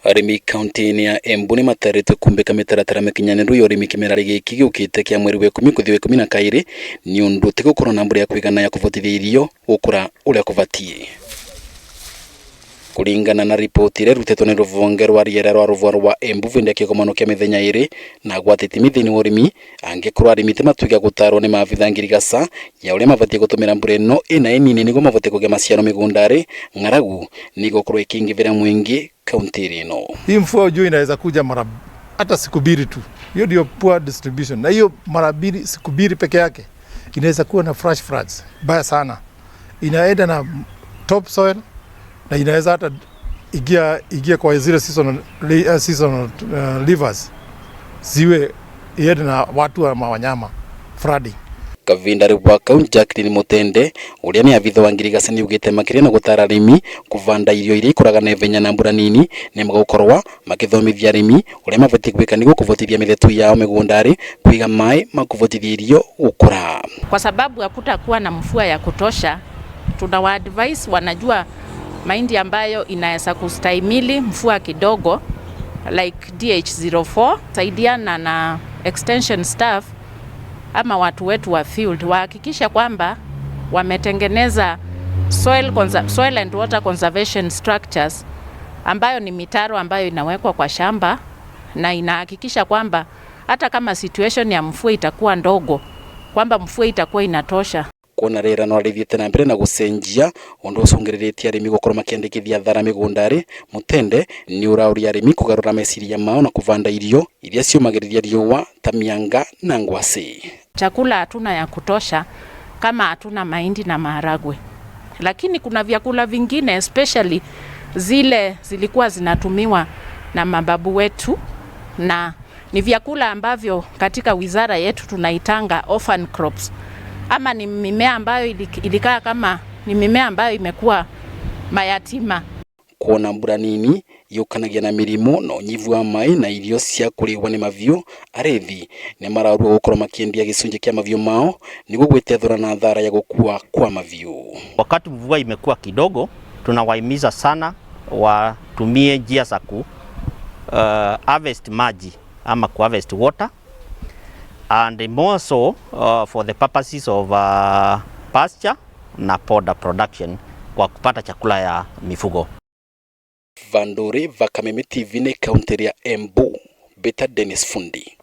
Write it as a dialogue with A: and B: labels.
A: Arĩmi kaunti-inĩ ya Embu nĩmatarĩtwo kumbĩka mĩtaratara mĩkinyanĩru ya ũrĩmi kĩmera gĩkĩ gĩũkĩte kĩa mweri wa ikũmi gũthiĩ wa ikũmi na kaĩrĩ nĩũndũ ti gũkorwo na mbura ya kũigana ya kũbotithia irio gũkũra ũrĩa kũbatiĩ. Kũringana na riboti ĩrĩa ĩrutĩtwo nĩ rũhonge rwa rĩera rwa rũhwa rwa Embu hĩndĩ ya kĩgomano kĩa mĩthenya ĩrĩ na gwata itemi thĩinĩ wa ũrĩmi, angĩkorwo arĩmi ti matuĩka gũtarwo nĩ maabitha ngirigaca ya ũrĩa mabatiĩ gũtũmĩra mbura ĩno ĩna ĩnini nĩguo mabote kũgĩa maciaro mĩgũnda-rĩ, ng'aragu nĩ ĩgũkorwo ĩkĩingĩvĩra mũingĩ kaunti-inĩ ĩno.
B: Hii mvua ujue inaweza kuja mara hata siku mbili tu. Hiyo ndio poor distribution, na hiyo mara mbili siku mbili peke yake inaweza kuwa na flash floods mbaya sana, inaenda na top soil na inaweza hata ingia kwa zile seasonal rivers ziwe iende na watu ama wanyama flooding.
A: Kavinda wa kaunti Jacqueline Mutende uria ni abitha wa ngirigaca niugite makiria na gutara arimi kuvanda irio iria ikuraga na ihenya na mbura nini ni magukorwa makithomithia arimi uria mabatie gwika niguo kuvotithia mithetu yao migundari kuiga mai ma kuvotithia irio gukura.
C: Kwa sababu hakutakuwa na mvua ya kutosha, tunawa advise wanajua mahindi ambayo inaweza kustahimili mvua kidogo like DH04, saidiana na extension staff ama watu wetu wa field wahakikisha kwamba wametengeneza soil and water conservation structures ambayo ni mitaro ambayo inawekwa kwa shamba na inahakikisha kwamba hata kama situation ya mvua itakuwa ndogo, kwamba mvua itakuwa inatosha.
A: Kuona rĩera no rĩthiĩte na mbere na gũcenjia ũndũ ũcũngĩrĩrĩtie arĩmi gũkorwo makĩandĩkithia thara mĩgũnda-rĩ, Mutende nĩ ũraũria arĩmi kũgarũra meciria mao na kũvanda irio iria ciũmagĩrĩria riũa ta mĩanga na ngwacĩ.
C: Chakula hatuna ya kutosha kama hatuna mahindi na maharagwe, lakini kuna vyakula vingine especially zile zilikuwa zinatumiwa na mababu wetu, na ni vyakula ambavyo katika wizara yetu tunaitanga orphan crops, ama ni mimea ambayo ilikaa kama ni mimea ambayo imekuwa mayatima.
A: Kuona mbura nini yũkanagia na mĩrimũ na ũnyivu wa maĩ na irio cia kũrĩwa nĩ mahiũ, arĩthi nĩ maraũrwo gũkorwo makĩendia gĩcunjĩ kĩa mahiũ mao nĩguo gwĩtethũra na thara ya gũkua kwa mahiũ.
D: Wakati mvua imekuwa kidogo, tunawahimiza sana watumie njia za ku harvest maji ama ku harvest water, and more so for the purposes of pasture na fodder production kwa kupata chakula ya mifugo.
A: Vanduri va Kameme TV nĩ kaunti ya Embu, Beta Dennis Fundi.